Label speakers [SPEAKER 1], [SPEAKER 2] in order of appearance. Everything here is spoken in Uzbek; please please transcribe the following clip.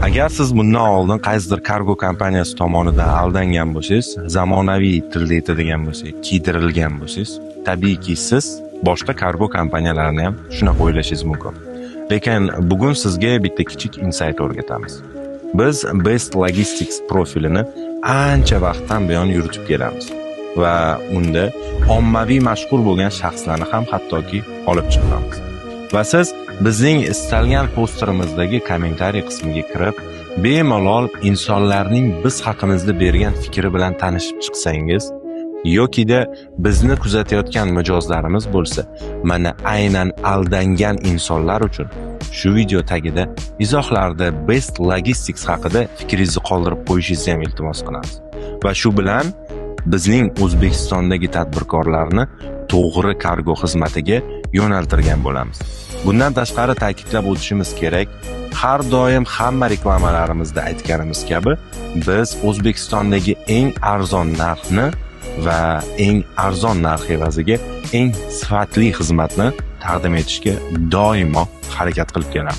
[SPEAKER 1] Agar siz bundan oldin qaysidir kargo kompaniyasi tomonidan aldangan bo'lsangiz, zamonaviy tilda aytadigan bo'lsak, kiydirilgan bo'lsangiz, tabiiyki, siz boshqa kargo kompaniyalarini ham shunaqa o'ylashingiz mumkin. Lekin bugun sizga bitta kichik инсайт o'rgatamiz. Biz Best Logistics profilini ancha vaqtdan buyon yuritib kelamiz va unda ommaviy mashhur bo'lgan shaxslarni ham hattoki olib chiqamiz. Va siz bizning istalgan posterimizdagi комментарий qismiga kirib, bemalol insonlarning biz haqimizda bergan fikri bilan tanishib chiqsangiz yokida bizni kuzatayotgan mijozlarimiz bo'lsa, mana aynan aldangan insonlar uchun shu video tagida izohlarda Best Logistics haqida fikringizni qoldirib qo'yishingizni ham iltimos qilamiz. Va shu bilan bizning O'zbekistondagi tadbirkorlarni to'g'ri kargo xizmatiga yo'naltirgan bo'lamiz. Bundan tashqari, ta'kidlab o'tishimiz kerak, har doim hamma reklamalarimizda aytganimiz kabi, biz O'zbekistondagi eng arzon narxni va eng arzon narx evaziga eng sifatli xizmatni taqdim etishga doimo harakat qilib kelamiz.